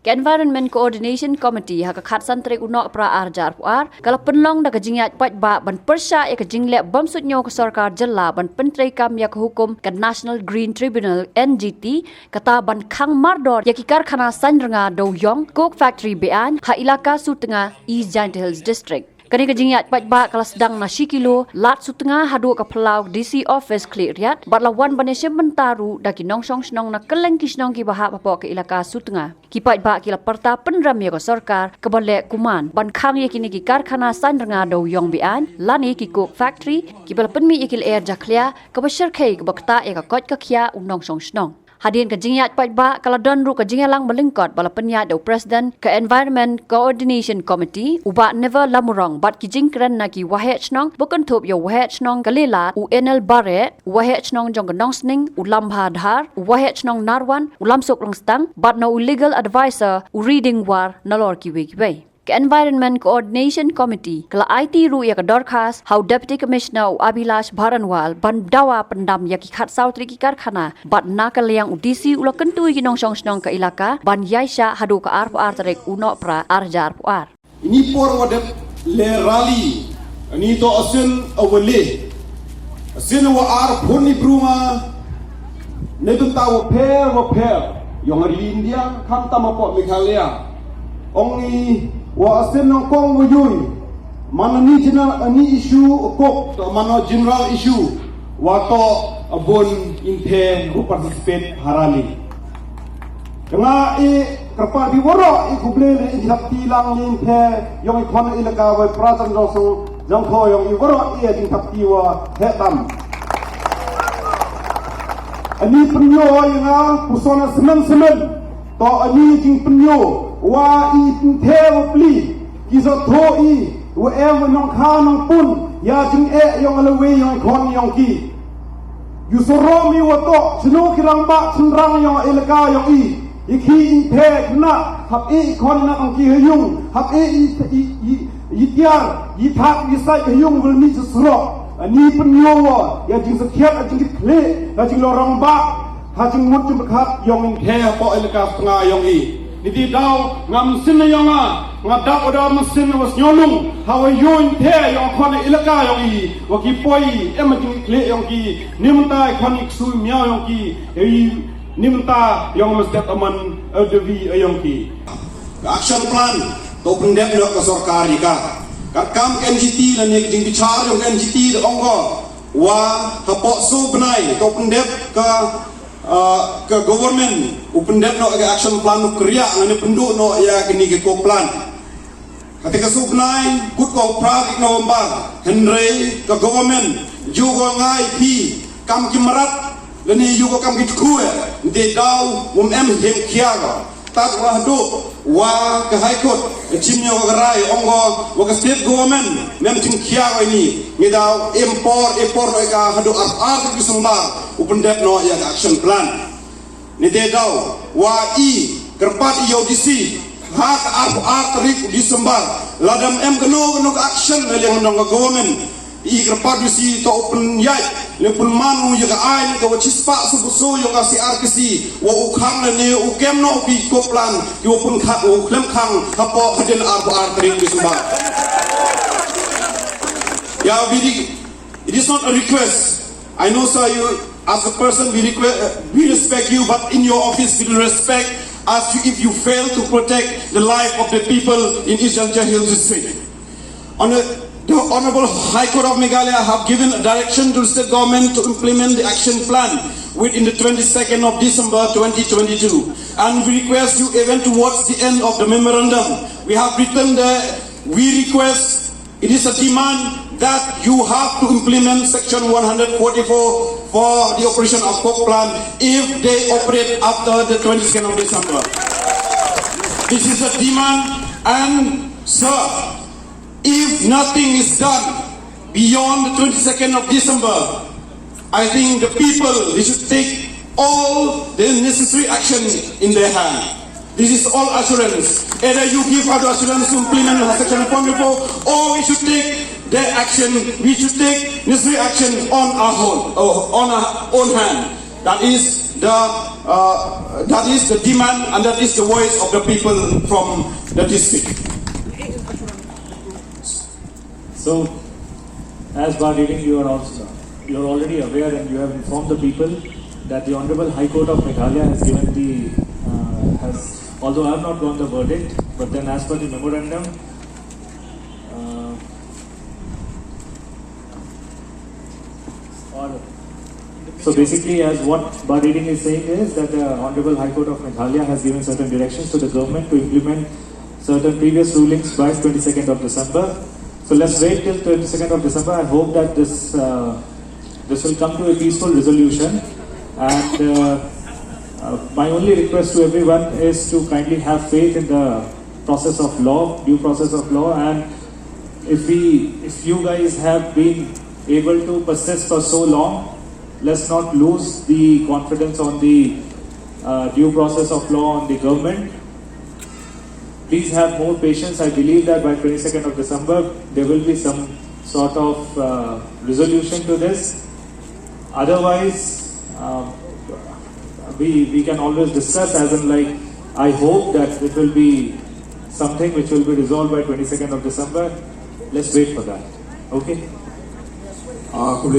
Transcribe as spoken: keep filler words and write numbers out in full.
Ka Environment Coordination Committee ha ka khatsan tarik u Nohprah ar hajar arphew ar ka la pynlong da ka jingïaid paidbah ban pyrshah ïa ka jingleh bym suidñiew ka sorkar jylla ban pyntreikam ïa ka hukum ka National Green Tribunal, N G T, kata ban khang mardor ïa ki karkhana saiñ rnga dewïong, coke factory be-aiñ ha ilaka Sutnga, East Jaintia Hills District. Kane ka jingïaid paidbah ka la sdang na shi kilo lad Sutnga haduh ka phyllaw D C office Khliehriat bad la wan ban ïashim bynta ruh da ki nongshong shnong na kylleng ki shnong kiba hap hapoh ka ilaka Sutnga. Ki paidbah ki la pyrta pynrem ïa ka sorkar kaba leh kuman ban khang ïa kine ki karkhana saiñ rnga dewïong be-aiñ lane ki coke factory kiba la pynmih ïa ki lyer jakhlia kaba shyrkhei kaba ktah ïa ka koit ka khiah u nongshong shnong. Hadien ka jingïaid paidbah ka la don ruh ka jingïalang ba lyngkot ba la pynïaid da u President ka Environment Coordination Committee, u Bah Never Lamurong, bad ki jingkren na ki waheh shnong ba kynthup ïa u waheh shnong ka Lila, u Enel Bareh, u waheh shnong jong ka Nongsning, u Lambha Dhar, u waheh shnong Narwan, u Lamsuk Rangstang, bad na u legal advisor u Reading War nalor kiwei kiwei. Ka Environment Coordination Committee ka la aiti ruh ïa ka dorkhas ha u Deputy Commissioner u Abhilash Baranwal ban dawa pyndam ïa ki khatsaw tylli ki karkhana bad na ka liang u D C u la kyntu ïa ki nongshong shnong ka ilaka ban ïaishah haduh ka arphew ar tarik u Nohprah ar hajar arphew ar. Ini por wa dep le rally, ini to asin awale. Asin wa ar phun ni bruma, ne bynta wa pher wa pher. Yong ri India, kham tam hapoh Meghalaya. Ong i wa asin nong kong wa yui. Man ani general ani issue kok, to man o general issue. Wa to abun inthe ru participate ha rally. Nga i kyrpad bi waroh i khublei le i jingthap ti lang i inthe yong i khon ilaka wa i pra jong song jong tho yong i waroh i jingthap ti wa heh tam. Ani pynïoh i nga puson a semen semen. To ani jingpynïoh wa i inthe wa pli ki sa tho i wa em wa nongkha nongpun ïa jingeh yong a lawei yong i khon yong ki. Ïu sarom i wa toh, shano ki rangbah shynrang yong i laka yong i. I ki i phe khynnah, hap i i khon na ong ki ha ïung, hap i i i i i tiar, i thak, i sai ha ïung, wil mi surok. Ani pynïoh wa, ïa jingsakhiat, ïa jingkitkhlieh, ïa jinglong rangbah, ha jingmut jingpyrkhat yong i phe hapoh i laka Sutnga yong i. Niti daw ngam sin na yong nga, nga dap wa daw masin wa sñiawlung, ha wa yoin the yong khon ilaka yong i, wa ki poi em jingklieh yong ki, ni mynta i khon i ksu miaw yong ki, i ni mynta yong ma step aman, eh, devi, eh, yong ki. Ka action plan, to pyndep noh ka sorkar i ka. Ka kam ka N G T na ne jingbichar yong ka N G T da ong ko, wa hapoh so bnai, to pyndep ka Ah, ka government u pyndep noh ka action plan u kriah ngan pynduh noh ïa kini ki coke plant. Kata ka suk nai kut ko pra ki November, hynrei ka government ju ko ngai phi kam ki marat lani ju ko kam ki tkhu. Nte daw um em hem kia ko. Tat wa haduh wa ka High Court ka chim ïa ka rai ong ko wa ka state government mem chim khia ko ini. Ngi daw im por, im por ka haduh ar ar ki sumbar u pyndep noh ïa ka action plan. Ni te daw wa i kyrpad ïa u D C ha ka ar ar tarik u December, lada em kano kano ka action na liang nong ka government. I kyrpad u si to u pynïaid le pynman u ïa ka aiñ ka wa chispah sawphew saw ïa ka C R P C wa u khang lane u kem noh u ki coke plant ki wa pynkhang u khlem khang hapoh hadien arphew ar tarik December. Yeah, we re-, it is not a request. I know, sir, you as a person we request, uh, we respect you, but in your office we respect as you if you fail to protect the life of the people in East Jaintia Hills District. Honor-, the Honorable High Court of Meghalaya have given a direction to the state government to implement the action plan within the twenty-second of December twenty twenty-two. And we request you, even towards the end of the memorandum, we have written there, we request, it is a demand that you have to implement section one hundred forty-four for the operation of coke plant if they operate after the twenty-second of December. This is a demand, and, sir, if nothing is done beyond the twenty-second of December, I think the people, they should take all the necessary action in their hand. This is all assurance. Either you give us assurance to implement section forty-four, or we should take the action, we should take necessary action on our own, or on our own hand. That is the uh, that is the demand and that is the voice of the people from the district. So, as Bah Deeding, you are also you are already aware and you have informed the people that the Honorable High Court of Meghalaya has given the uh, has, although I have not got the verdict, but then as per the memorandum, uh, or so basically, as what Bah Deeding is saying is that the Honorable High Court of Meghalaya has given certain directions to the government to implement certain previous rulings by twenty-second of December. So let's wait till twenty-second of December and hope that this uh, this will come to a peaceful resolution. And uh, uh, my only request to everyone is to kindly have faith in the process of law, due process of law, and if we, if you guys have been able to persist for so long, let's not lose the confidence on the uh, due process of law on the government. Please have more patience. I believe that by twenty-second of December, there will be some sort of uh, resolution to this. Otherwise, uh, we, we can always discuss, as in, like, I hope that it will be something which will be resolved by twenty-second of December. Let's wait for that. Okay? Uh,